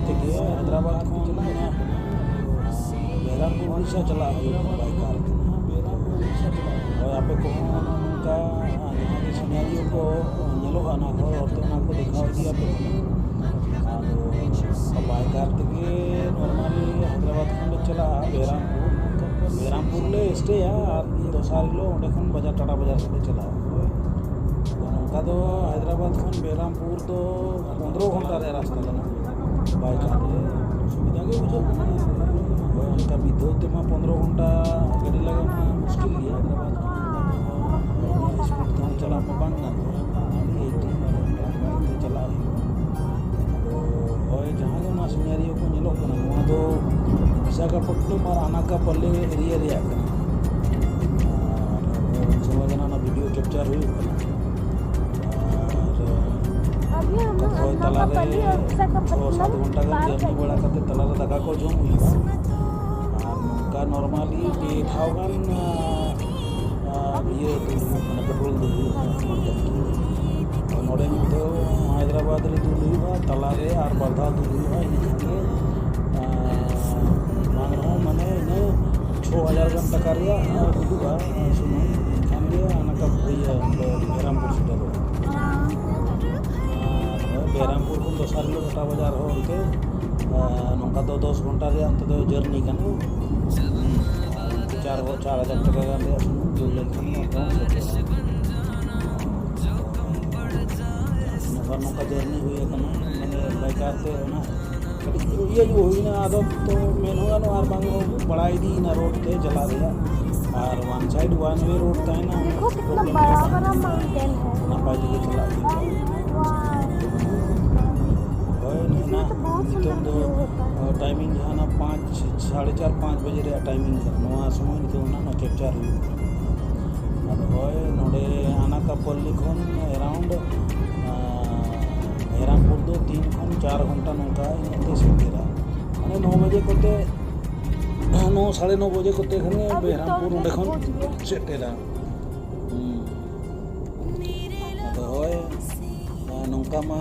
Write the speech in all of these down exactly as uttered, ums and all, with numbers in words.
ᱛᱮᱜᱮ ᱦᱟᱭᱫᱨᱟᱵᱟᱫᱽ ᱠᱷᱚᱱ ᱵᱮᱦᱨᱟᱢᱯᱩᱨ ᱩᱲᱤᱥᱥᱟ ᱪᱟᱞᱟᱜ ᱦᱩᱭᱩᱜᱼᱟ by car ᱛᱮ᱾ ᱦᱳᱭ, ᱟᱯᱮ ᱠᱚᱦᱚᱸ ᱱᱚᱝᱠᱟ ᱡᱟᱦᱟᱸ ᱜᱮ scenario ᱠᱚ ᱧᱮᱞᱚᱜᱼᱟ ᱚᱱᱟ ᱦᱚᱨ ᱛᱮ, ᱚᱱᱟ ᱠᱚ ᱫᱮᱠᱷᱟᱣ ᱤᱫᱤᱭᱟᱯᱮ ᱠᱟᱱᱟ᱾ ᱟᱫᱚ by car ᱛᱮᱜᱮ normally ᱦᱟᱭᱫᱨᱟᱵᱟᱫᱽ ᱠᱷᱚᱱ ᱞᱮ ᱪᱟᱞᱟᱜᱼᱟ ᱵᱮᱦᱨᱟᱢᱯᱩᱨ᱾ ᱵᱮᱦᱨᱟᱢᱯᱩᱨ ᱞᱮ ᱥᱴᱮᱭᱟ ᱟᱨ ᱫᱚᱥᱟᱨ ᱦᱤᱞᱳᱜ ᱚᱸᱰᱮ ᱠᱷᱚᱱ ᱵᱟᱡᱟᱨ, ᱴᱟᱴᱟ ᱵᱟᱡᱟᱨ ᱥᱮᱫ ᱞᱮ ᱪᱟᱞᱟᱜᱼᱟ᱾ ᱟᱫᱚ ᱱᱚᱝᱠᱟ ᱫᱚ ᱦᱟᱭᱫᱨᱟᱵᱟᱫᱽ ᱠᱷᱚᱱ ᱵᱮᱦᱨᱟᱢᱯᱩᱨ ᱫᱚ ᱯᱚᱱᱫᱽᱨᱚ ᱜᱷᱚᱱᱴᱟ ᱨᱮᱭᱟᱜ ᱨᱟᱥᱛᱟ ᱠᱟᱱᱟ by car ᱛᱮ᱾ ᱥᱩᱵᱤᱫᱷᱟ ᱜᱮ ᱵᱩᱡᱷᱟᱹᱜ ᱠᱟᱱᱟ᱾ ᱦᱳᱭ, ᱚᱱᱠᱟ ᱢᱤᱫ ᱫᱷᱟᱣ ᱛᱮᱢᱟ ᱯᱚᱱᱫᱽᱨᱚ ᱜᱷᱚᱱᱴᱟ ᱜᱟᱹᱰᱤ ᱞᱟᱜᱟ ᱢᱟ ᱢᱩᱥᱠᱤᱞ ᱜᱮᱭᱟ᱾ ᱦᱟᱭᱫᱨᱟᱵᱟᱫᱽ ᱠᱷᱚᱱ ᱚᱱᱠᱟ ᱫᱚ ᱩᱱᱟᱹᱜ speed ᱛᱮᱦᱚᱸ ᱪᱟᱞᱟᱜ ᱢᱟ ᱵᱟᱝ ᱜᱟᱱᱚᱜᱼᱟ᱾ ᱟᱹᱰᱤ ᱮᱭᱴᱤ ᱛᱮ ᱪᱟᱞᱟᱜ ᱦᱩᱭᱩᱜᱼᱟ᱾ ᱟᱫᱚ ᱦᱳᱭ, ᱡᱟᱦᱟᱸ ᱜᱮ ᱚᱱᱟ scenario ᱠᱚ ᱧᱮᱞᱚᱜ ᱠᱟᱱᱟ, ᱱᱚᱣᱟ ᱫᱚ ᱵᱤᱥᱟᱠᱷᱟᱯᱚᱴᱱᱚᱢ ᱟᱨ ᱟᱱᱟᱠᱟᱯᱟᱞᱞᱤ area ᱨᱮᱭᱟᱜ ᱠᱟᱱᱟ᱾ ᱟᱨ ᱩᱱ ᱥᱚᱢᱚᱭ ᱜᱮ ᱚᱱᱟ video capture ᱦᱩᱭᱩᱜ ᱠᱟᱱᱟ᱾ ᱟᱨ ᱚᱱᱠᱟ ᱫᱚ ᱦᱳᱭ, ᱛᱟᱞᱟᱨᱮ ᱪᱷᱚ ᱥᱟᱛ ᱜᱷᱚᱱᱴᱟ ᱜᱟᱱ journey ᱵᱟᱲᱟ ᱠᱟᱛᱮ ᱛᱟᱞᱟᱨᱮ ᱫᱟᱠᱟ ᱠᱚ ᱡᱚᱢ ᱦᱩᱭᱩᱜᱼᱟ᱾ ᱟᱨ ᱱᱚᱝᱠᱟ normally ᱯᱮ ᱫᱷᱟᱣ ᱜᱟᱱ, ᱟᱨ ᱤᱭᱟᱹ ᱫᱩᱞ ᱦᱩᱭᱩᱜ ᱠᱟᱱᱟ, petrol ᱫᱩᱞ ᱦᱩᱭᱩᱜ ᱠᱟᱱᱟ᱾ ᱱᱚᱰᱮ ᱢᱤᱫ ᱫᱷᱟᱣ ᱦᱟᱭᱫᱨᱟᱵᱟᱫᱽ ᱨᱮ ᱫᱩᱞ ᱦᱩᱭᱩᱜᱼᱟ, ᱛᱟᱞᱟᱨᱮ ᱟᱨ ᱵᱟᱨ ᱫᱷᱟᱣ ᱫᱩᱞ ᱦᱩᱭᱩᱜᱼᱟ᱾ ᱤᱱᱟᱹ ᱠᱷᱟᱱ ᱜᱮ, ᱟᱨ ᱵᱟᱝ ᱨᱮᱦᱚᱸ ᱢᱟᱱᱮ ᱤᱱᱟᱹ ᱪᱷᱚ ᱦᱟᱡᱟᱨ ᱜᱟᱱ ᱴᱟᱠᱟ ᱨᱮᱭᱟᱜ ᱛᱩᱫᱩᱜᱼᱟ ᱥᱩᱱᱩᱢ᱾ ᱮᱱᱠᱷᱟᱱ ᱜᱮ ᱚᱱᱟ ᱠᱟ-, ᱤᱭᱟᱹ, ᱵᱮᱦᱨᱟᱢᱯᱩᱨ ᱥᱮᱴᱮᱨᱚᱜᱼᱟ᱾ ᱟᱨ ᱵᱮᱦᱨᱟᱢᱯᱩᱨ ᱠᱷᱚᱱ ᱫᱚᱥᱟᱨ ᱦᱤᱞᱳᱜ ᱴᱟᱴᱟ ᱵᱟᱡᱟᱨ ᱦᱚᱸ ᱚᱱᱛᱮ, ᱟᱨ ᱱᱚᱝᱠᱟ ᱫᱚ ᱫᱚᱥ ᱜᱷᱚᱱᱴᱟ ᱨᱮᱭᱟᱜ ᱚᱱᱛᱮ ᱫᱚ journey ᱠᱟᱱᱟ᱾ ᱟᱨ ᱪᱟᱨ ᱦᱚ-, ᱪᱟᱨ ᱦᱟᱡᱟᱨ ᱴᱟᱠᱟ ᱜᱟᱱ ᱨᱮᱭᱟᱜ ᱥᱩᱱᱩᱢ ᱫᱩᱞ ᱞᱮᱱᱠᱷᱟᱱ ᱜᱮ ᱚᱱᱛᱮ ᱦᱚᱸ ᱥᱮᱴᱮᱨᱚᱜᱼᱟ᱾ ᱱᱚᱝᱠᱟ, ᱱᱚᱝᱠᱟ journey ᱦᱩᱭ ᱟᱠᱟᱱᱟ, ᱢᱟᱱᱮ by car ᱛᱮ ᱚᱱᱟ ᱠᱟᱹᱴᱤᱡ ᱤᱭᱟᱹ ᱧᱚᱜ ᱦᱩᱭᱱᱟ, ᱟᱫᱚ ᱛᱚ ᱢᱮᱱ ᱦᱚᱸ ᱜᱟᱱᱚᱜᱼᱟ, ᱟᱨ ᱵᱟᱝ ᱵᱟᱲᱟᱭ ᱤᱫᱤᱭᱮᱱᱟ road ᱛᱮ ᱪᱟᱞᱟᱜ ᱨᱮᱭᱟᱜ, ᱟᱨ one side one way road ᱛᱟᱦᱮᱱᱟ᱾ ᱫᱮᱠᱷᱳ ᱠᱤᱛᱱᱟ ᱵᱟᱲᱟ ᱵᱟᱲᱟ mountain ᱦᱟᱭ᱾ ᱱᱟᱯᱟᱭ ᱛᱮᱜᱮ ᱪᱟᱞᱟᱜ ᱦᱩᱭᱩᱜᱼᱟ᱾ ᱦᱳᱭ, ᱱᱤᱛᱚᱜ ᱫᱚ ᱵᱚᱦᱩᱛ ᱥᱩᱱᱫᱚᱨ ᱱᱤᱛᱚᱜ ᱫᱚ, view ᱦᱳᱛᱟ ᱦᱟᱭ᱾ Timing ᱡᱟᱦᱟᱱᱟᱜ ᱯᱟᱸᱪ, ᱥᱟᱲᱮ ᱪᱟᱨ, ᱯᱟᱸᱪ ᱵᱟᱡᱮ ᱨᱮᱭᱟᱜ timing ᱠᱟᱱᱟ᱾ ᱱᱚᱣᱟ ᱥᱚᱢᱚᱭ ᱱᱤᱛᱚᱜ ᱚᱱᱟ ᱱᱚᱣᱟ capture ᱦᱩᱭᱩᱜ ᱠᱟᱱᱟ᱾ ᱟᱫᱚ ᱦᱳᱭ, ᱱᱚᱰᱮ ᱟᱱᱟᱠᱟᱯᱚᱞᱞᱤ ᱠᱷᱚᱱ around, ᱟᱸ, ᱵᱮᱦᱨᱟᱢᱯᱩᱨ ᱫᱚ ᱛᱤᱱ ᱠᱷᱚᱱ ᱪᱟᱨ ᱜᱷᱚᱱᱴᱟ ᱱᱚᱝᱠᱟ ᱤᱱᱟᱹᱜ ᱛᱮ ᱥᱮᱴᱮᱨᱟ᱾ ᱢᱟᱱᱮ ᱱᱚ ᱵᱟᱡᱮ ᱠᱚᱛᱮ, ᱱᱚ, ᱥᱟᱲᱮ ᱱᱚ ᱵᱟᱡᱮ ᱠᱚᱛᱮ ᱠᱷᱟᱱ ᱜᱮ ᱟᱹᱵᱤ ᱵᱮᱦᱨᱟᱢᱯᱩᱨ ᱛᱚ ᱚᱸᱰᱮ ᱠᱷᱚᱱ ᱯᱚᱦᱚᱸᱪ ᱜᱮᱭᱟ᱾ ᱥᱮᱴᱮᱨᱟ᱾ ᱦᱩᱸ᱾ ᱟᱫᱚ ᱦᱳᱭ, ᱱᱚᱝᱠᱟ ᱢᱟ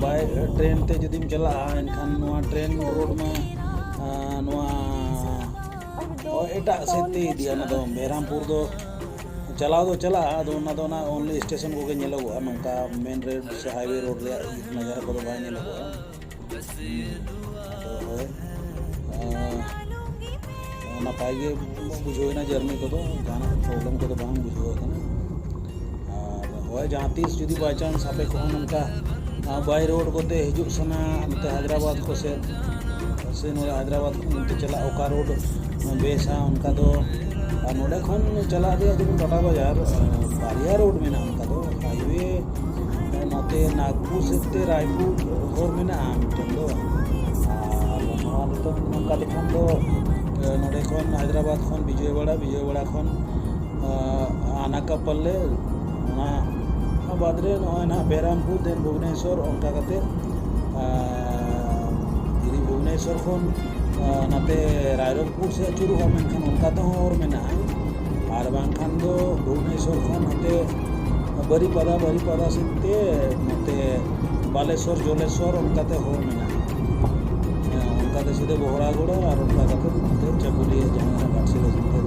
ᱵᱟᱭ ᱴᱨᱮᱱ ᱛᱮ ᱡᱩᱫᱤᱢ ᱪᱟᱞᱟᱜᱼᱟ, ᱮᱱᱠᱷᱟᱱ ᱱᱚᱣᱟ ᱴᱨᱮᱱ ᱨᱳᱰ ᱢᱟ, ᱟᱸ, ᱱᱚᱣᱟ ᱮᱴᱟᱜ ᱥᱮᱫ ᱛᱮ ᱤᱫᱤᱭᱟ᱾ ᱚᱱᱟ ᱫᱚ ᱵᱮᱦᱨᱟᱢᱯᱩᱨ ᱫᱚ ᱪᱟᱞᱟᱣ ᱫᱚ ᱪᱟᱞᱟᱜᱼᱟ, ᱟᱫᱚ ᱚᱱᱟ ᱫᱚ ᱚᱱᱟ only ᱥᱴᱮᱥᱚᱱ ᱠᱚᱜᱮ ᱧᱮᱞᱚᱜᱚᱜᱼᱟ, ᱱᱚᱝᱠᱟ ᱢᱮᱱ ᱨᱳᱰ ᱥᱮ ᱦᱟᱭᱣᱮ ᱨᱳᱰ ᱨᱮᱭᱟᱜ ᱱᱟᱡᱟᱨᱟ ᱠᱚᱫᱚ ᱵᱟᱭ ᱧᱮᱞᱚᱜᱚᱜᱼᱟ᱾ ᱟᱫᱚ ᱦᱳᱭ, ᱟᱸ, ᱱᱟᱯᱟᱭ ᱜᱮ ᱵᱩᱡᱷᱟᱹᱣ ᱮᱱᱟ ᱡᱟᱨᱱᱤ ᱠᱚᱫᱚ, ᱡᱟᱦᱟᱱᱟᱜ ᱯᱨᱚᱵᱞᱮᱢ ᱠᱚᱫᱚ ᱵᱟᱝ ᱵᱩᱡᱷᱟᱹᱣ ᱟᱠᱟᱱᱟ᱾ ᱟᱨ ᱦᱳᱭ, ᱡᱟᱦᱟᱸ ᱛᱤᱥ ᱡᱩᱫᱤ by chance ᱟᱯᱮ ᱠᱚᱦᱚᱸ ᱱᱚᱝᱠᱟ, ᱟᱸ, by road ᱠᱚᱛᱮ ᱦᱤᱡᱩᱜ ᱥᱟᱱᱟ, ᱱᱚᱛᱮ ᱦᱟᱭᱫᱨᱟᱵᱟᱫᱽ ᱠᱚ ᱥᱮᱫ, ᱥᱮ ᱱᱚᱰᱮ ᱦᱟᱭᱫᱨᱟᱵᱟᱫᱽ ᱠᱷᱚᱱ ᱱᱚᱛᱮ ᱪᱟᱞᱟᱜ ᱚᱠᱟ ᱨᱳᱰ ᱵᱮᱥᱟ, ᱚᱱᱠᱟ ᱫᱚ, ᱟᱨ ᱱᱚᱰᱮ ᱠᱷᱚᱱ ᱪᱟᱞᱟᱜ ᱨᱮᱭᱟᱜ ᱡᱮᱢᱚᱱ ᱴᱟᱴᱟ ᱵᱟᱡᱟᱨ, ᱟᱸ, ᱵᱟᱨᱭᱟ ᱨᱳᱰ ᱢᱮᱱᱟᱜᱼᱟ, ᱚᱱᱠᱟ ᱫᱚ ᱦᱟᱭᱣᱮ, ᱱᱚᱛᱮ ᱱᱟᱜᱽᱯᱩᱨ ᱥᱮᱫ ᱛᱮ ᱨᱟᱭᱯᱩᱨ ᱦᱚᱨ ᱢᱮᱱᱟᱜᱼᱟ ᱢᱤᱫᱴᱮᱱ ᱫᱚ᱾ ᱟᱨ ᱱᱚᱣᱟ ᱱᱤᱛᱚᱜ ᱱᱚᱝᱠᱟ ᱞᱮᱠᱷᱟᱱ ᱫᱚ, ᱮ, ᱱᱚᱰᱮ ᱠᱷᱚᱱ ᱦᱟᱭᱫᱨᱟᱵᱟᱫᱽ ᱠᱷᱚᱱ ᱵᱤᱡᱚᱭᱣᱟᱲᱟ, ᱵᱤᱡᱚᱭᱣᱟᱲᱟ ᱠᱷᱚᱱ, ᱟ, ᱟᱱᱟᱠᱟᱯᱟᱞᱞᱮ, ᱚᱱᱟ ᱵᱟᱫᱽ ᱨᱮ ᱱᱚᱜᱼᱚᱭ ᱱᱟᱦᱟᱜ ᱵᱮᱦᱨᱟᱢᱯᱩᱨ, then ᱵᱷᱩᱵᱽᱱᱮᱥᱚᱨ, ᱚᱱᱠᱟ ᱠᱟᱛᱮ, ᱟ, ᱡᱩᱫᱤ ᱵᱷᱩᱵᱽᱱᱮᱥᱚᱨ ᱠᱷᱚᱱ, ᱟ, ᱱᱟᱛᱮ ᱨᱟᱭᱨᱚᱝᱯᱩᱨ ᱥᱮᱫ ᱟᱹᱪᱩᱨᱚᱜᱼᱟ, ᱢᱮᱱᱠᱷᱟᱱ ᱚᱱᱠᱟ ᱛᱮᱦᱚᱸ ᱦᱚᱨ ᱢᱮᱱᱟᱜᱼᱟ᱾ ᱟᱨ ᱵᱟᱝᱠᱷᱟᱱ ᱫᱚ ᱵᱷᱩᱵᱽᱱᱮᱥᱚᱨ ᱠᱷᱚᱱ ᱱᱟᱛᱮ ᱵᱟᱨᱤᱯᱟᱫᱟ, ᱵᱟᱨᱤᱯᱟᱫᱟ ᱥᱮᱫ ᱛᱮ ᱱᱚᱛᱮ ᱵᱟᱞᱮᱥᱚᱨ, ᱡᱚᱞᱮᱥᱚᱨ, ᱚᱱᱠᱟᱛᱮ ᱦᱚᱨ ᱢᱮᱱᱟᱜᱼᱟ᱾ ᱦᱮᱸ, ᱚᱱᱠᱟᱛᱮ ᱥᱤᱫᱷᱟᱹ ᱵᱚᱦᱨᱟᱜᱚᱲᱟ ᱟᱨ ᱚᱱᱠᱟ ᱠᱟᱛᱮ ᱱᱚᱛᱮ ᱪᱟᱠᱩᱞᱤᱭᱟᱹ ᱡᱟᱦᱟᱸ ᱜᱷᱟᱴᱥᱤᱞᱟᱹ ᱥᱮᱫ ᱛᱮ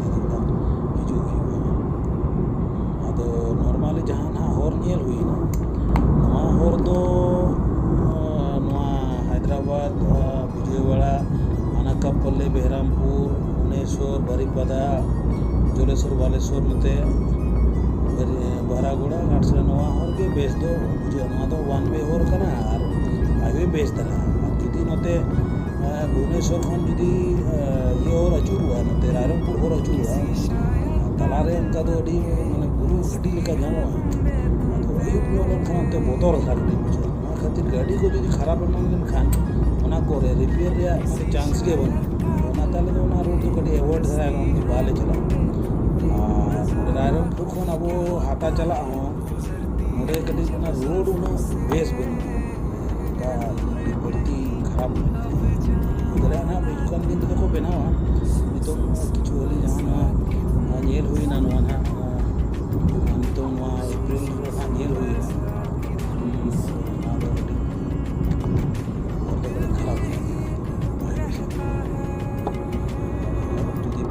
ᱦᱤᱡᱩᱜ ᱦᱩᱭᱩᱜᱼᱟ᱾ ᱟᱫᱚ normally ᱡᱟᱦᱟᱸ ᱱᱟᱦᱟᱜ ᱦᱚᱨ ᱧᱮᱞ ᱦᱩᱭᱱᱟ, ᱱᱚᱣᱟ ᱦᱚᱨ ᱫᱚ, ᱟᱸ, ᱱᱚᱣᱟ ᱦᱟᱭᱫᱨᱟᱵᱟᱫᱽ, ᱟᱸ, ᱵᱤᱡᱚᱭᱣᱟᱲᱟ, ᱟᱱᱟᱠᱟᱯᱚᱞᱞᱤ, ᱵᱮᱦᱨᱟᱢᱯᱩᱨ, ᱵᱷᱩᱵᱽᱱᱮᱥᱚᱨ, ᱵᱟᱨᱤᱯᱟᱫᱟ, ᱡᱚᱞᱮᱥᱚᱨ, ᱵᱟᱞᱮᱥᱚᱨ, ᱱᱚᱛᱮ ᱵᱟᱨᱤ-, ᱵᱟᱨᱟᱜᱚᱲᱟ, ᱜᱷᱟᱴᱥᱤᱞᱟᱹ, ᱱᱚᱣᱟ ᱦᱚᱨ ᱜᱮ ᱵᱮᱥ ᱫᱚ ᱵᱩᱡᱷᱟᱹᱜᱼᱟ᱾ ᱱᱚᱣᱟ ᱫᱚ one way ᱦᱚᱨ ᱠᱟᱱᱟ ᱟᱨ highway ᱵᱮᱥ ᱫᱷᱟᱨᱟ᱾ ᱟᱨ ᱡᱩᱫᱤ ᱱᱚᱛᱮ, ᱮ, ᱵᱷᱩᱵᱽᱱᱮᱥᱚᱨ ᱠᱷᱚᱱ ᱡᱩᱫᱤ, ᱮ, ᱤᱭᱟᱹ ᱦᱚᱨ ᱟᱹᱪᱩᱨᱚᱜᱼᱟ, ᱱᱚᱛᱮ ᱨᱟᱭᱨᱚᱝᱯᱩᱨ ᱦᱚᱨ ᱟᱹᱪᱩᱨᱚᱜᱼᱟ, ᱛᱟᱞᱟᱨᱮ ᱚᱱᱠᱟ ᱫᱚ ᱟᱹᱰᱤ, ᱢᱟᱱᱮ, ᱵᱩᱨᱩ ᱜᱷᱟᱹᱴᱤ ᱞᱮᱠᱟ ᱧᱟᱢᱚᱜᱼᱟ᱾ ᱟᱫᱚ ᱟᱹᱭᱩᱵ ᱧᱚᱜ ᱞᱮᱱᱠᱷᱟᱱ ᱚᱱᱛᱮ ᱵᱚᱛᱚᱨ ᱫᱷᱟᱨᱟ ᱠᱟᱹᱴᱤᱡ ᱵᱩᱡᱷᱟᱹᱜᱼᱟ᱾ ᱚᱱᱟ ᱠᱷᱟᱹᱛᱤᱨ ᱜᱟᱹᱰᱤ ᱠᱚ ᱡᱩᱫᱤ ᱠᱷᱟᱨᱟᱯ ᱮᱢᱟᱱ ᱞᱮᱱᱠᱷᱟᱱ ᱚᱱᱟ ᱠᱚᱨᱮ repair ᱨᱮᱭᱟᱜ ᱢᱟᱱᱮ chance ᱜᱮ ᱵᱟᱹᱱᱩᱜᱼᱟ᱾ ᱚᱱᱟᱛᱮ ᱟᱞᱮ ᱫᱚ ᱚᱱᱟ road ᱫᱚ ᱠᱟᱹᱴᱤᱡ avoid ᱫᱷᱟᱨᱟ ᱮᱢᱟᱱ ᱜᱮ ᱵᱟᱞᱮ ᱪᱟᱞᱟᱜᱼᱟ᱾ ᱟᱨ ᱱᱚᱰᱮ ᱨᱟᱭᱨᱚᱝᱯᱩᱨ ᱠᱷᱚᱱ ᱟᱵᱚ ᱦᱟᱛᱟ ᱪᱟᱞᱟᱜ ᱦᱚᱸ ᱱᱚᱰᱮ ᱠᱟᱹᱴᱤᱡ ᱚᱱᱟ road ᱩᱱᱟᱹᱜ ᱵᱮᱥ ᱵᱟᱹᱱᱩᱜᱼᱟ᱾ ᱚᱱᱠᱟ ᱟᱹᱰᱤ ᱵᱟᱹᱲᱛᱤ ᱠᱷᱟᱨᱟᱯ ᱢᱮᱱᱟᱜᱼᱟ᱾ ᱦᱩᱭ ᱫᱟᱲᱮᱭᱟᱜᱼᱟ ᱱᱟᱦᱟᱜ ᱦᱤᱡᱩᱜ ᱠᱟᱱ ᱫᱤᱱ ᱨᱮᱫᱚ ᱠᱚ ᱵᱮᱱᱟᱣᱟ᱾ ᱱᱤᱛᱚᱝ ᱠᱤᱪᱷᱩ ᱟᱹᱞᱤᱧ ᱡᱟᱦᱟᱸ ᱱᱚᱣᱟ ᱧᱮᱞ ᱦᱩᱭᱱᱟ, ᱱᱚᱣᱟ ᱱᱟᱦᱟᱜ ᱱᱤᱛᱚᱝ ᱱᱚᱣᱟ April ᱨᱮ ᱱᱟᱦᱟᱜ ᱧᱮᱞ ᱦᱩᱭᱱᱟ᱾ ᱦᱩᱸ, ᱚᱱᱟ ᱫᱚ ᱠᱟᱹᱴᱤᱡ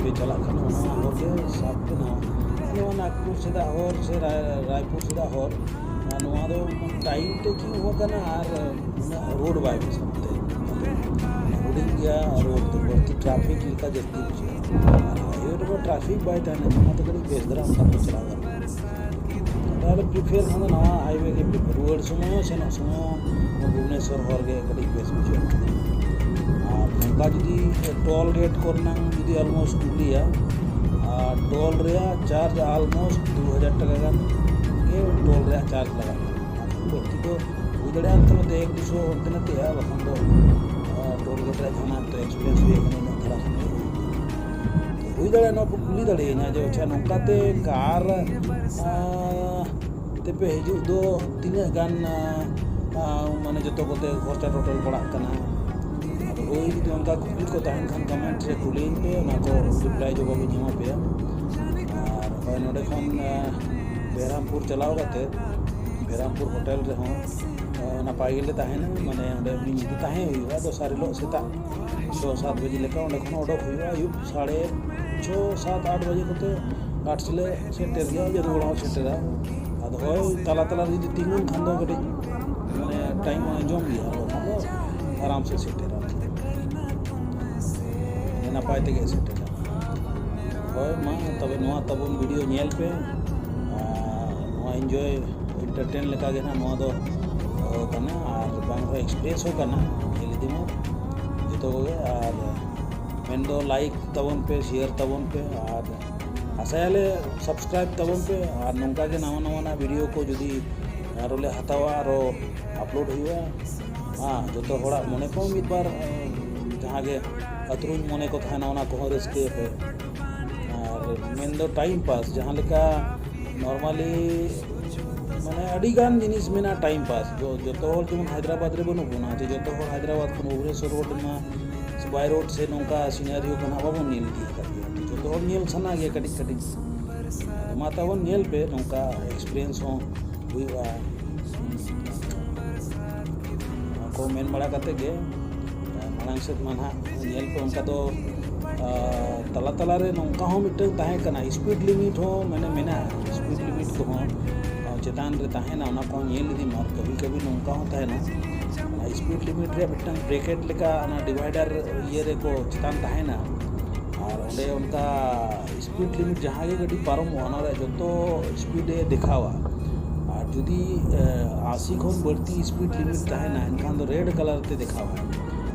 ᱯᱮ ᱪᱟᱞᱟᱜ ᱠᱷᱟᱱ ᱚᱱᱟ ᱦᱚᱨ ᱜᱮ ᱥᱟᱵ ᱯᱮ᱾ ᱱᱟᱣᱟ ᱱᱚᱣᱟ ᱱᱟᱜᱽᱯᱩᱨ ᱥᱮᱫᱟᱜ ᱦᱚᱨ ᱥᱮ ᱨᱟᱭ- ᱨᱟᱭᱯᱩᱨ ᱥᱮᱫᱟᱜ ᱦᱚᱨ, ᱟᱨ ᱱᱚᱣᱟ ᱫᱚ ᱴᱟᱭᱤᱢ ᱴᱮᱠᱤᱝ ᱦᱚᱸ ᱠᱟᱱᱟ ᱟᱨ ᱩᱱᱟᱹᱜ ᱨᱳᱰ ᱵᱟᱭ ᱵᱮᱥᱟ ᱱᱚᱛᱮ᱾ ᱦᱩᱰᱤᱧ ᱜᱮᱭᱟ ᱨᱳᱰ ᱫᱚ, ᱵᱟᱹᱲᱛᱤ ᱴᱨᱟᱯᱷᱤᱠ ᱞᱮᱠᱟ ᱡᱟᱹᱥᱛᱤ ᱵᱩᱡᱷᱟᱹᱜᱼᱟ᱾ ᱟᱨ ᱦᱟᱭᱣᱮ ᱨᱮᱫᱚ ᱴᱨᱟᱯᱷᱤᱠ ᱵᱟᱭ ᱛᱟᱦᱮᱱᱟ, ᱚᱱᱟᱛᱮ ᱠᱟᱹᱴᱤᱡ ᱵᱮᱥ ᱫᱷᱟᱨᱟ ᱚᱱᱠᱟ ᱛᱮ ᱪᱟᱞᱟᱣ ᱜᱟᱱᱚᱜᱼᱟ᱾ ᱛᱟᱦᱚᱞᱮ ᱯᱨᱤᱯᱷᱟᱨ ᱠᱷᱟᱱ ᱫᱚ ᱱᱟᱣᱟ ᱦᱟᱭᱣᱮ ᱜᱮ ᱯᱨᱤᱯᱷᱟᱨ᱾ ᱨᱩᱣᱟᱹᱲ ᱥᱚᱢᱚᱭ ᱦᱚᱸ ᱥᱮᱱᱚᱜ ᱥᱚᱢᱚᱭ ᱦᱚᱸ ᱵᱷᱩᱵᱽᱱᱮᱥᱚᱨ ᱦᱚᱨ ᱜᱮ ᱠᱟᱹᱴᱤᱡ ᱵᱮᱥ ᱵᱩᱡᱷᱟᱹᱜᱼᱟ᱾ ᱟᱨ ᱱᱚᱝᱠᱟ ᱡᱩᱫᱤ ᱴᱳᱞ ᱜᱮᱴ ᱠᱚᱨᱮᱱᱟᱝ ᱡᱩᱫᱤ ᱟᱞᱢᱳᱥᱴ ᱠᱩᱞᱤᱭᱟ, ᱟᱨ ᱴᱳᱞ ᱨᱮᱭᱟᱜ ᱪᱟᱨᱡᱽ ᱟᱞᱢᱳᱥᱴ ᱫᱩ ᱦᱟᱡᱟᱨ ᱴᱟᱠᱟ ᱜᱟᱱ ᱜᱮ ᱴᱳᱞ ᱨᱮᱭᱟᱜ ᱪᱟᱨᱡᱽ ᱞᱟᱜᱟᱜ ᱠᱟᱱᱟ᱾ ᱵᱟᱹᱲᱛᱤ ᱫᱚ ᱦᱩᱭ ᱫᱟᱲᱮᱭᱟᱜᱼᱟ ᱚᱱᱛᱮ ᱱᱚᱛᱮ ᱮᱠ ᱫᱩᱥᱚ ᱦᱟᱱᱛᱮ ᱱᱟᱛᱮᱜᱼᱟ, ᱵᱟᱠᱷᱟᱱ ᱫᱚ ᱴᱳᱞ ᱜᱮᱴ ᱨᱮᱭᱟᱜ ᱡᱟᱦᱟᱱᱟᱜ ᱛᱚ ᱮᱠᱥᱯᱮᱨᱤᱭᱮᱱᱥ ᱦᱩᱭ ᱟᱠᱟᱱᱟ ᱩᱱᱟᱹᱜ ᱫᱷᱟᱨᱟ ᱠᱷᱟᱱ ᱜᱮ᱾ ᱦᱩᱭ ᱫᱟᱲᱮᱭᱟᱜᱼᱟ, ᱱᱚᱣᱟ ᱯᱮ ᱠᱩᱞᱤ ᱫᱟᱲᱮᱭᱟᱹᱧᱟ ᱡᱮ ᱟᱪᱪᱷᱟ ᱱᱚᱝᱠᱟᱛᱮ ᱠᱟᱨ ᱛᱮᱯᱮ ᱦᱤᱡᱩᱜ ᱫᱚ ᱛᱤᱱᱟᱹᱜ ᱜᱟᱱ ᱢᱟᱱᱮ ᱡᱚᱛᱚ ᱠᱚᱛᱮ ᱠᱷᱚᱨᱪᱟ ᱴᱳᱴᱟᱞ ᱯᱟᱲᱟᱜ ᱠᱟᱱᱟ? ᱟᱫᱚ ᱦᱳᱭ ᱡᱩᱫᱤ ᱚᱱᱠᱟ ᱠᱩᱠᱞᱤ ᱠᱚ ᱛᱟᱦᱮᱱ ᱠᱷᱟᱱ ᱠᱚᱢᱮᱱᱴ ᱨᱮ ᱠᱩᱞᱤᱭᱤᱧ ᱯᱮ, ᱚᱱᱟ ᱠᱚ ᱨᱤᱯᱞᱟᱭ ᱡᱚᱵᱟᱵ ᱤᱧ ᱮᱢᱟ ᱯᱮᱭᱟ᱾ ᱟᱨ ᱦᱳᱭ ᱱᱚᱰᱮ ᱠᱷᱚᱱ ᱵᱮᱨᱟᱢᱯᱩᱨ ᱪᱟᱞᱟᱣ ᱠᱟᱛᱮ ᱵᱮᱨᱟᱢᱯᱩᱨ ᱦᱳᱴᱮᱞ ᱨᱮᱦᱚᱸ ᱱᱟᱯᱟᱭ ᱜᱮᱞᱮ ᱛᱟᱦᱮᱱᱟ᱾ ᱢᱟᱱᱮ ᱚᱸᱰᱮ ᱢᱤᱫ ᱧᱤᱫᱟᱹ ᱛᱟᱦᱮᱸ ᱦᱩᱭᱩᱜᱼᱟ, ᱫᱚᱥᱟᱨ ᱦᱤᱞᱳᱜ ᱥᱮᱛᱟᱜ ᱪᱷᱚ ᱥᱟᱛ ᱵᱟᱡᱮ ᱞᱮᱠᱟ ᱚᱸᱰᱮ ᱠᱷᱚᱱ ᱚᱰᱚᱠ ᱦᱩᱭᱩᱜᱼᱟ᱾ ᱟᱹᱭᱩᱵ ᱥᱟᱲᱮ ᱪᱷᱚ ᱥᱟᱛ ᱟᱴ ᱵᱟᱡᱮ ᱠᱚᱛᱮ ᱜᱷᱟᱴᱥᱤᱞᱟᱹ ᱥᱮᱴᱮᱨ ᱜᱮᱭᱟ, ᱡᱟᱹᱫᱩᱜᱚᱲᱟ ᱦᱚᱸ ᱥᱮᱴᱮᱨᱟ᱾ ᱟᱫᱚ ᱦᱳᱭ ᱛᱟᱞᱟ ᱛᱟᱞᱟ ᱨᱮ ᱡᱩᱫᱤ ᱛᱤᱸᱜᱩᱱ ᱠᱷᱟᱱ ᱫᱚ ᱠᱟᱹᱴᱤᱡ ᱢᱟᱱᱮ ᱴᱟᱭᱤᱢ ᱡᱚᱢ ᱜᱮᱭᱟ, ᱟᱨ ᱵᱟᱠᱷᱟᱱ ᱫᱚ ᱟᱨᱟᱢ ᱥᱮ ᱥᱮᱴᱮᱨᱟ, ᱱᱟᱯᱟᱭ ᱛᱮᱜᱮ ᱥᱮᱴᱮᱨᱟ᱾ ᱦᱳᱭ ᱢᱟ ᱛᱚᱵᱮ ᱱᱚᱣᱟ ᱛᱟᱵᱚᱱ ᱵᱷᱤᱰᱤᱭᱳ ᱧᱮᱞ ᱯᱮ, ᱟᱨ ᱱᱚᱣᱟ ᱤᱱᱡᱚᱭ ᱮᱱᱴᱟᱨᱴᱮᱱ ᱞᱮᱠᱟ ᱜᱮ ᱱᱟᱜ ᱱᱚᱣᱟ ᱫᱚ ᱠᱟᱱᱟ, ᱟᱨ ᱵᱟᱝ ᱦᱚᱸ ᱮᱠᱥᱯᱨᱮᱥ ᱦᱚᱸ ᱠᱟᱱᱟ᱾ ᱧᱮᱞ ᱤᱫᱤ ᱢᱟ ᱡᱚᱛᱚ ᱠᱚᱜᱮ, ᱟᱨ ᱢᱮᱱᱫᱚ ᱞᱟᱭᱤᱠ ᱛᱟᱵᱚᱱ ᱯᱮ, ᱥᱮᱭᱟᱨ ᱛᱟᱵᱚᱱ ᱯᱮ, ᱟᱨ ᱟᱥᱟᱭᱟᱞᱮ ᱥᱟᱵᱥᱠᱨᱟᱭᱤᱵ ᱛᱟᱵᱚᱱ ᱯᱮ᱾ ᱟᱨ ᱱᱚᱝᱠᱟ ᱜᱮ ᱱᱟᱣᱟ ᱱᱟᱣᱟᱱᱟᱜ ᱵᱷᱤᱰᱤᱭᱳ ᱠᱚ ᱡᱩᱫᱤ ᱟᱨᱚ ᱞᱮ ᱦᱟᱛᱟᱣᱟ, ᱟᱨᱚ ᱟᱯᱞᱳᱰ ᱦᱩᱭᱩᱜᱼᱟ᱾ ᱦᱮᱸ, ᱡᱚᱛᱚ ᱦᱚᱲᱟᱜ ᱢᱚᱱᱮ ᱠᱚ ᱢᱤᱫ ᱵᱟᱨ ᱡᱟᱦᱟᱸ ᱜᱮ ᱟᱹᱛᱨᱩᱧ ᱢᱚᱱᱮ ᱠᱚ ᱛᱟᱦᱮᱱᱟ, ᱚᱱᱟ ᱠᱚᱦᱚᱸ ᱨᱟᱹᱥᱠᱟᱹᱭᱟ ᱯᱮ᱾ ᱟᱨ ᱢᱮᱱᱫᱚ ᱴᱟᱭᱤᱢ ᱯᱟᱥ, ᱡᱟᱦᱟᱸ ᱞᱮᱠᱟ ᱱᱚᱨᱢᱟᱞᱤ ᱢᱟᱱᱮ ᱟᱹᱰᱤ ᱜᱟᱱ ᱡᱤᱱᱤᱥ ᱢᱮᱱᱟᱜᱼᱟ ᱴᱟᱭᱤᱢ ᱯᱟᱥ᱾ ᱡᱚᱛᱚ ᱦᱚᱲ ᱡᱮᱢᱚᱱ ᱦᱟᱭᱫᱨᱟᱵᱟᱫᱽ ᱨᱮ ᱵᱟᱹᱱᱩᱜ ᱵᱚᱱᱟ, ᱡᱮ ᱡᱚᱛᱚ ᱦᱚᱲ ᱦᱟᱭᱫᱨᱟᱵᱟᱫᱽ ᱠᱷᱚᱱ ᱵᱷᱩᱵᱽᱱᱮᱥᱚᱨ ᱨᱳᱰ ᱨᱮᱱᱟᱜ ᱵᱟᱭ ᱨᱳᱰ ᱥᱮ ᱱᱚᱝᱠᱟ ᱥᱤᱱᱟᱨᱤᱭᱳ ᱠᱚ ᱱᱟᱦᱟᱜ ᱵᱟᱵᱚᱱ ᱧᱮᱞ ᱤᱫᱤ ᱟᱠᱟᱫ ᱜᱮᱭᱟ᱾ ᱡᱚᱛᱚ ᱦᱚᱲ ᱧᱮᱞ ᱥᱟᱱᱟ ᱜᱮᱭᱟ ᱠᱟᱹᱴᱤᱡ ᱠᱟᱹᱴᱤᱡ᱾ ᱢᱟ ᱛᱟᱵᱚᱱ ᱧᱮᱞ ᱯᱮ, ᱱᱚᱝᱠᱟ ᱮᱠᱥᱯᱨᱤᱭᱮᱱᱥ ᱦᱚᱸ ᱦᱩᱭᱩᱜᱼᱟ᱾ ᱱᱚᱣᱟ ᱠᱚ ᱢᱮᱱ ᱵᱟᱲᱟ ᱠᱟᱛᱮ ᱜᱮ ᱢᱟᱲᱟᱝ ᱥᱮᱫ ᱢᱟ ᱱᱟᱦᱟᱜ ᱧᱮᱞ ᱯᱮ, ᱚᱱᱠᱟ ᱫᱚ ᱟᱨ ᱛᱟᱞᱟ ᱛᱟᱞᱟᱨᱮ ᱱᱚᱝᱠᱟ ᱦᱚᱸ ᱢᱤᱫᱴᱟᱝ ᱛᱟᱦᱮᱸ ᱠᱟᱱᱟ, speed limit ᱦᱚᱸ ᱢᱟᱱᱮ ᱢᱮᱱᱟᱜᱼᱟ, speed limit ᱠᱚᱦᱚᱸ ᱟᱨ ᱪᱮᱛᱟᱱ ᱨᱮ ᱛᱟᱦᱮᱱᱟ, ᱚᱱᱟ ᱠᱚᱦᱚᱸ ᱧᱮᱞ ᱤᱫᱤ ᱢᱟ᱾ ᱟᱨ ᱠᱟᱹᱵᱷᱤ ᱠᱟᱹᱵᱷᱤ ᱱᱚᱝᱠᱟ ᱦᱚᱸ ᱛᱟᱦᱮᱱᱟ, ᱚᱱᱟ speed limit ᱨᱮ ᱢᱤᱫᱴᱟᱝ bracket ᱞᱮᱠᱟ ᱚᱱᱟ divider ᱤᱭᱟᱹ ᱨᱮᱠᱚ ᱪᱮᱛᱟᱱ ᱛᱟᱦᱮᱱᱟ, ᱟᱨ ᱚᱸᱰᱮ ᱚᱱᱠᱟ speed limit ᱡᱟᱦᱟᱸ ᱜᱮ ᱜᱟᱹᱰᱤ ᱯᱟᱨᱚᱢᱚᱜᱼᱟ, ᱚᱱᱟ ᱨᱮᱭᱟᱜ ᱡᱚᱛᱚ speed ᱮ ᱫᱮᱠᱷᱟᱣᱟ᱾ ᱟᱨ ᱡᱩᱫᱤ ᱟᱥᱤ ᱠᱷᱚᱱ ᱵᱟᱹᱲᱛᱤ speed limit ᱛᱟᱦᱮᱱᱟ, ᱮᱱᱠᱷᱟᱱ ᱫᱚ red colour ᱛᱮ ᱫᱮᱠᱷᱟᱣᱟ᱾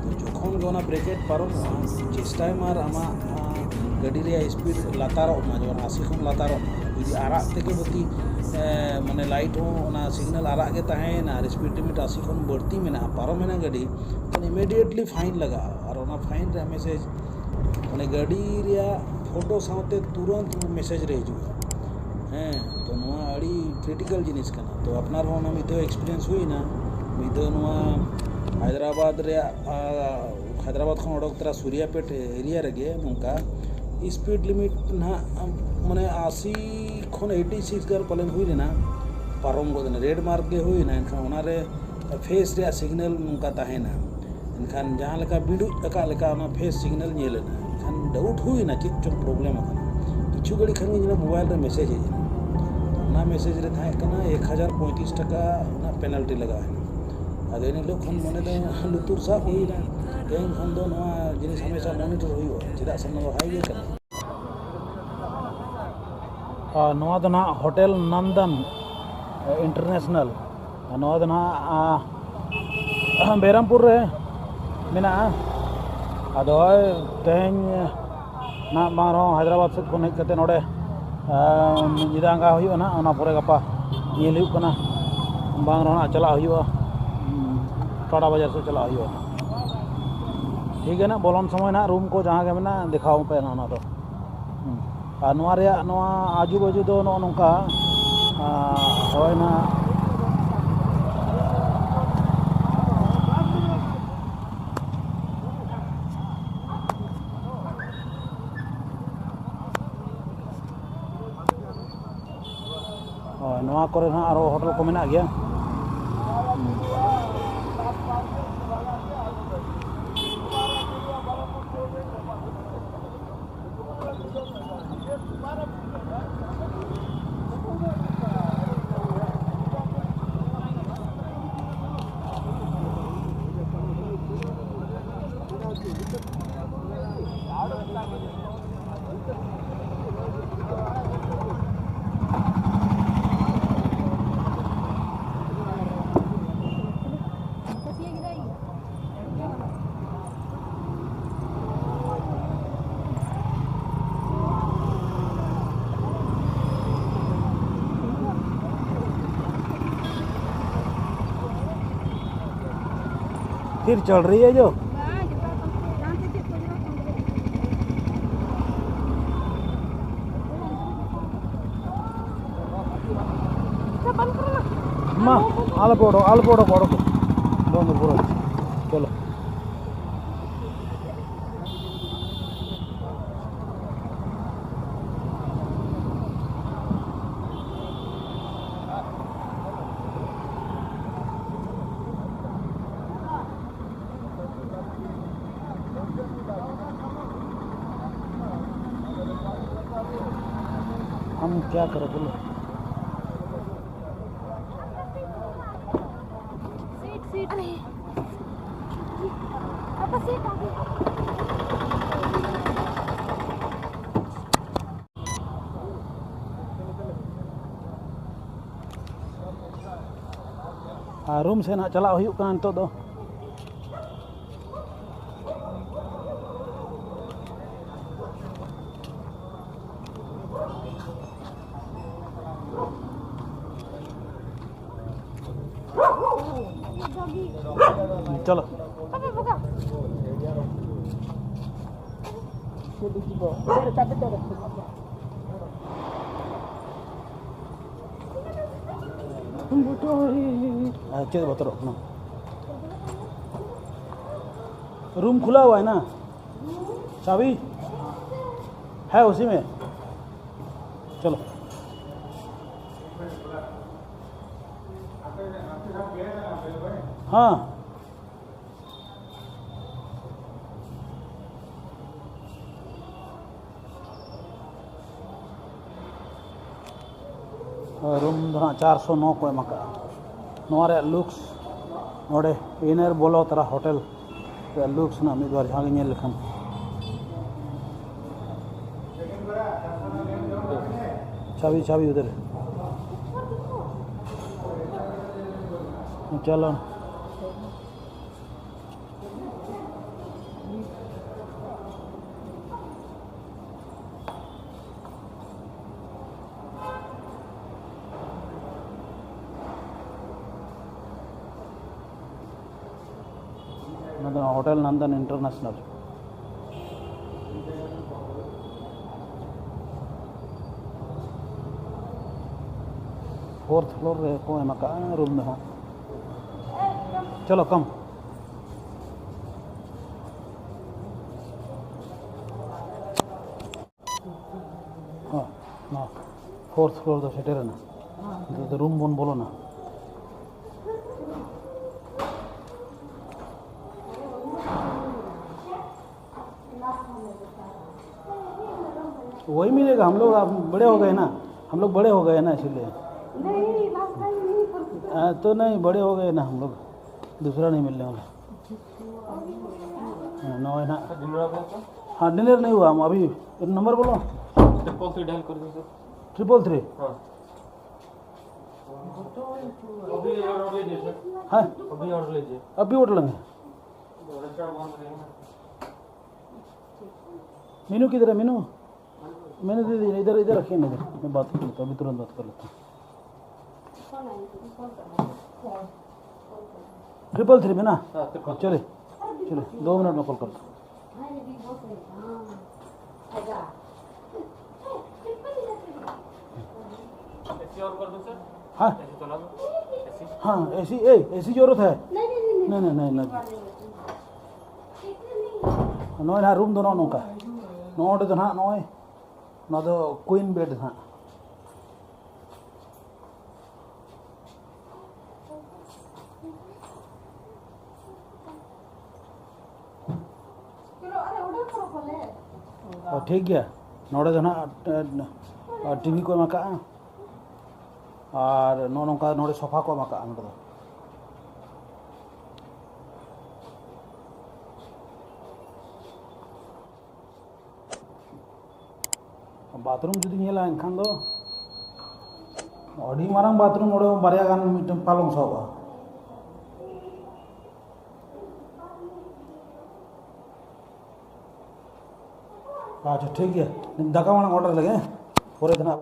ᱛᱚ ᱡᱚᱠᱷᱚᱱ ᱜᱮ ᱚᱱᱟ bracket ᱯᱟᱨᱚᱢᱚᱜᱼᱟ, ᱪᱮᱥᱴᱟᱭ ᱢᱟ ᱟᱨ ᱟᱢᱟᱜ ᱜᱟᱹᱰᱤ ᱨᱮᱭᱟᱜ speed ᱞᱟᱛᱟᱨᱚᱜ ᱢᱟ, ᱡᱮᱢᱚᱱ ᱟᱥᱤ ᱠᱷᱚᱱ ᱞᱟᱛᱟᱨᱚᱜ ᱢᱟ᱾ ᱡᱩᱫᱤ ᱟᱨᱟᱜ ᱛᱮᱜᱮ ᱵᱟᱹᱛᱤ ᱢᱟᱱᱮ light ᱦᱚᱸ, ᱚᱱᱟ signal ᱟᱨᱟᱜ ᱜᱮ ᱛᱟᱦᱮᱸᱭᱮᱱᱟ ᱟᱨ speed limit ᱟᱥᱤ ᱠᱷᱚᱱ ᱵᱟᱹᱲᱛᱤ ᱢᱮᱱᱟᱜᱼᱟ, ᱯᱟᱨᱚᱢᱮᱱᱟ ᱜᱟᱹᱰᱤ, ᱛᱟᱦᱚᱞᱮ immediately fine ᱞᱟᱜᱟᱜᱼᱟ᱾ ᱟᱨ ᱚᱱᱟ fine ᱨᱮᱭᱟᱜ message ᱢᱟᱱᱮ ᱜᱟᱹᱰᱤ ᱨᱮᱭᱟᱜ photo ᱥᱟᱶᱛᱮ ᱛᱩᱨᱟᱹᱱᱛ message ᱨᱮ ᱦᱤᱡᱩᱜᱼᱟ᱾ ᱦᱮᱸ, ᱛᱚ ᱱᱚᱣᱟ ᱟᱹᱰᱤ critical ᱡᱤᱱᱤᱥ ᱠᱟᱱᱟ᱾ ᱛᱚ ᱟᱯᱱᱟᱨ ᱦᱚᱸ ᱚᱱᱟ ᱢᱤᱫ ᱫᱷᱟᱣ experience ᱦᱩᱭᱱᱟ, ᱢᱤᱫ ᱫᱷᱟᱣ ᱱᱚᱣᱟ ᱦᱟᱭᱫᱨᱟᱵᱟᱫᱽ ᱨᱮᱭᱟᱜ, ᱟᱨ ᱦᱟᱭᱫᱨᱟᱵᱟᱫᱽ ᱠᱷᱚᱱ ᱚᱰᱚᱠ ᱛᱚᱨᱟ ᱥᱩᱨᱭᱟᱯᱮᱴ area ᱨᱮᱜᱮ ᱱᱚᱝᱠᱟ speed limit ᱱᱟᱦᱟᱜ ᱢᱟᱱᱮ ᱟᱥᱤ ᱠᱷᱚᱱ eighty six ᱜᱟᱱ ᱯᱟᱞᱮᱱ ᱦᱩᱭ ᱞᱮᱱᱟ, ᱯᱟᱨᱚᱢ ᱜᱚᱫ ᱮᱱᱟ, red mark ᱜᱮ ᱦᱩᱭᱱᱟ᱾ ᱮᱱᱠᱷᱟᱱ ᱚᱱᱟᱨᱮ face ᱨᱮᱭᱟᱜ signal ᱱᱚᱝᱠᱟ ᱛᱟᱦᱮᱱᱟ᱾ ᱮᱱᱠᱷᱟᱱ ᱡᱟᱦᱟᱸ ᱞᱮᱠᱟ ᱵᱤᱸᱰᱩᱡ ᱟᱠᱟᱫ ᱞᱮᱠᱟ ᱚᱱᱟ face signal ᱧᱮᱞ ᱮᱱᱟ᱾ ᱮᱱᱠᱷᱟᱱ doubt ᱦᱩᱭᱱᱟ ᱪᱮᱫ ᱪᱚᱝ problem ᱟᱠᱟᱱᱟ᱾ ᱠᱤᱪᱷᱩ ᱜᱷᱟᱹᱲᱤᱡ ᱠᱷᱟᱱ ᱜᱮ ᱧᱮᱞᱟ mobile ᱨᱮ message ᱦᱮᱡ ᱮᱱᱟ᱾ ᱚᱱᱟ message ᱨᱮ ᱛᱟᱦᱮᱸ ᱠᱟᱱᱟ ᱮᱠ ᱦᱟᱡᱟᱨ ᱯᱚᱸᱭᱛᱨᱤᱥ ᱴᱟᱠᱟ ᱨᱮᱱᱟᱜ penalty ᱞᱟᱜᱟᱣ ᱮᱱᱟ᱾ ᱟᱫᱚ ᱤᱱᱟᱹ ᱦᱤᱞᱳᱜ ᱠᱷᱚᱱ ᱢᱚᱱᱮ ᱫᱚ ᱞᱩᱛᱩᱨ ᱥᱟᱵ ᱦᱩᱭᱱᱟ, ᱛᱮᱦᱮᱧ ᱠᱷᱚᱱ ᱫᱚ ᱱᱚᱣᱟ ᱡᱤᱱᱤᱥ ᱦᱟᱢᱮᱥᱟ monitor ᱦᱩᱭᱩᱜᱼᱟ, ᱪᱮᱫᱟᱜ ᱥᱮ ᱱᱚᱣᱟ ᱫᱚ highway ᱠᱟᱱᱟ᱾ ᱟᱨ ᱱᱚᱣᱟ ᱫᱚ ᱱᱟᱦᱟᱜ Hotel Nandan International, ᱟᱨ ᱱᱚᱣᱟ ᱫᱚ ᱱᱟᱦᱟᱜ, ᱟ, ᱵᱮᱨᱟᱢᱯᱩᱨ ᱨᱮ ᱢᱮᱱᱟᱜᱼᱟ᱾ ᱟᱫᱚ ᱦᱳᱭ, ᱛᱮᱦᱮᱧ ᱱᱟᱦᱟᱜ ᱵᱟᱝ ᱨᱮᱦᱚᱸ ᱦᱟᱭᱫᱨᱟᱵᱟᱫᱽ ᱥᱮᱫ ᱠᱷᱚᱱ ᱦᱮᱡ ᱠᱟᱛᱮ ᱱᱚᱰᱮ, ᱟ, ᱢᱤᱫ ᱧᱤᱫᱟᱹ ᱟᱸᱜᱟ ᱦᱩᱭᱩᱜᱼᱟ ᱱᱟᱦᱟᱜ, ᱚᱱᱟ ᱯᱚᱨᱮ ᱜᱟᱯᱟ ᱧᱮᱞ ᱦᱩᱭᱩᱜ ᱠᱟᱱᱟ, ᱵᱟᱝ ᱨᱮᱦᱚᱸ ᱱᱟᱦᱟᱜ ᱪᱟᱞᱟᱜ ᱦᱩᱭᱩᱜᱼᱟ, ᱴᱟᱴᱟ ᱵᱟᱡᱟᱨ ᱥᱮᱫ ᱪᱟᱞᱟᱜ ᱦᱩᱭᱩᱜᱼᱟ᱾ ᱴᱷᱤᱠ ᱜᱮᱭᱟ ᱱᱟᱦᱟᱜ, ᱵᱚᱞᱚᱱ ᱥᱚᱢᱚᱭ ᱱᱟᱦᱟᱜ room ᱠᱚ ᱡᱟᱦᱟᱸ ᱜᱮ ᱢᱮᱱᱟᱜᱼᱟ ᱫᱮᱠᱷᱟᱣ ᱯᱮ ᱱᱟᱦᱟᱜ ᱚᱱᱟ ᱫᱚ᱾ ᱦᱩᱸ᱾ ᱟᱨ ᱱᱚᱣᱟ ᱨᱮᱭᱟᱜ ᱱᱚᱣᱟ ᱟᱡᱩ ᱵᱟᱡᱩ ᱫᱚ ᱱᱚᱜᱼᱚ ᱱᱚᱝᱠᱟ, ᱟᱨ ᱦᱳᱭ ᱱᱟᱦᱟᱜ ᱦᱳᱭ, ᱱᱚᱣᱟ ᱠᱚᱨᱮ ᱦᱚᱸ ᱟᱨᱚ hotel ᱠᱚ ᱢᱮᱱᱟᱜ ᱜᱮᱭᱟ᱾ फिर चढ़ रही है जो। ᱢᱟ, ᱟᱞᱚᱯᱮ ᱚᱰᱚᱠ, ᱟᱞᱚᱯᱮ ᱚᱰᱚᱠ, ᱚᱰᱚᱠ᱾ ᱵᱚᱱᱫᱚ ᱯᱩᱨᱟᱹ᱾ ᱪᱚᱞᱚ᱾ हम क्या करें, बोलो? सीट, सीट नहीं। अब सीट आ गई। ᱟᱨ ᱨᱩᱢ ᱥᱮᱫ ᱦᱟᱸᱜ ᱪᱟᱞᱟᱜ ᱦᱩᱭᱩᱜ ᱠᱟᱱᱟ ᱱᱤᱛᱚᱜ ᱫᱚ᱾ ᱪᱚᱞᱚ᱾ ᱟᱨ ᱪᱮᱫ ᱵᱚᱛᱚᱨᱚᱜ ᱠᱟᱱᱟ? रूम खुला हुआ है ना? चाबी है उसी में। चलो। हाँ। ᱨᱩᱢ ᱫᱚ ᱦᱟᱸᱜ ᱪᱟᱨᱥᱚ ᱱᱚ ᱠᱚ ᱮᱢ ᱟᱠᱟᱫᱼᱟ᱾ ᱱᱚᱣᱟ ᱨᱮᱭᱟᱜ ᱞᱩᱠᱥ, ᱱᱚᱰᱮ ᱤᱱᱟᱨ ᱵᱚᱞᱚ ᱛᱟᱨᱟ ᱦᱳᱴᱮᱞ ᱨᱮᱭᱟᱜ ᱞᱩᱠᱥ ᱨᱮᱱᱟᱜ ᱢᱤᱫ ᱵᱟᱨ ᱡᱟᱦᱟᱸ ᱜᱮ ᱧᱮᱞ ᱞᱮᱠᱷᱟᱱ, चाबी, चाबी उधर है। चलो। ᱚᱱᱟ ᱫᱚ ᱦᱳᱴᱮᱞ ᱱᱟᱱᱫᱚᱱ ᱤᱱᱴᱟᱨᱱᱮᱥᱱᱟᱞ᱾ ᱯᱷᱳᱨᱛᱷ ᱯᱷᱞᱳᱨ ᱨᱮ ᱠᱚ ᱮᱢ ᱟᱠᱟᱫᱼᱟ ᱨᱩᱢ ᱫᱚ ᱦᱟᱸᱜ᱾ ᱪᱚᱞᱚ, ᱠᱟᱢ᱾ ᱦᱚᱸ, ᱱᱚᱣᱟ ᱯᱷᱳᱨᱛᱷ ᱯᱷᱞᱳᱨ ᱫᱚ ᱥᱮᱴᱮᱨᱮᱱᱟ᱾ ᱱᱤᱛᱚᱜ ᱫᱚ ᱨᱩᱢ ᱵᱚᱱ ᱵᱚᱞᱚᱱᱟ᱾ वही मिलेगा, हम लोग अब बड़े हो गए ना, हम लोग बड़े हो गए ना, इसीलिए। नहीं, लास्ट टाइम नहीं पढ़ती। हाँ, तो नहीं, बड़े हो गए ना हम लोग, दूसरा नहीं मिलने वाला। हाँ, नौ है ना। डिनर आपका? हाँ, डिनर नहीं हुआ, हम अभी नंबर बोलो। ट्रिपल थ्री डायल कर दो सर। Triple three? हाँ। अभी ऑर्डर लीजिए सर। हाँ। अभी ऑर्डर लीजिए। अभी ऑर्डर लेंगे। रेस्टोरेंट बंद करेंगे ना। मीनू किधर है, मीनू? मैंने दे दी, इधर, इधर रखिए ना, इधर। मैं बात कर लेता हूँ, अभी तुरंत बात कर लेता हूँ। ट्रिपल थ्री में ना? हाँ, ट्रिपल। चले, चले, दो मिनट में कॉल करता हूँ। एसी और कर दो सर। हाँ। एसी चला दो। एसी। हाँ, एसी, ए, एसी जरूरत है? नहीं, नहीं, नहीं, नहीं। ᱱᱚᱜᱼᱚᱭ ᱱᱟᱦᱟᱜ ᱨᱩᱢ ᱫᱚ ᱱᱚᱜᱼᱚ ᱱᱚᱝᱠᱟ᱾ ᱱᱚᱜᱼᱚ ᱱᱚᱰᱮ ᱫᱚ ᱱᱟᱦᱟᱜ ᱱᱚᱜᱼᱚᱭ ᱱᱚᱣᱟ ᱫᱚ ᱠᱩᱭᱤᱱ ᱵᱮᱰ ᱱᱟᱦᱟᱜ᱾ ᱚ, ᱴᱷᱤᱠ ᱜᱮᱭᱟ᱾ ᱱᱚᱰᱮ ᱫᱚ ᱱᱟᱦᱟᱜ, ᱮ, ᱴᱤᱵᱷᱤ ᱠᱚ ᱮᱢ ᱟᱠᱟᱜᱼᱟ᱾ ᱟᱨ ᱱᱚᱜᱼᱚ ᱱᱚᱝᱠᱟ ᱱᱚᱰᱮ ᱥᱳᱯᱷᱟ ᱠᱚ ᱮᱢ ᱟᱠᱟᱜᱼᱟ ᱱᱚᱰᱮ ᱫᱚ᱾ ᱵᱟᱛᱷᱨᱩᱢ ᱡᱩᱫᱤ ᱧᱮᱞᱟ, ᱮᱱᱠᱷᱟᱱ ᱫᱚ ᱟᱹᱰᱤ ᱢᱟᱨᱟᱝ ᱵᱟᱛᱷᱨᱩᱢ, ᱚᱸᱰᱮ ᱵᱟᱨᱭᱟ ᱜᱟᱱ ᱢᱤᱫᱴᱮᱱ ᱯᱟᱞᱚᱝ ᱥᱟᱦᱚᱵᱼᱟ᱾ ᱟᱪᱪᱷᱟ, ᱴᱷᱤᱠ ᱜᱮᱭᱟ, ᱫᱟᱠᱟ ᱢᱟᱲᱟᱝ ᱚᱰᱟᱨ ᱞᱮᱜᱮ, ᱯᱚᱨᱮ ᱫᱚ ᱱᱟᱜ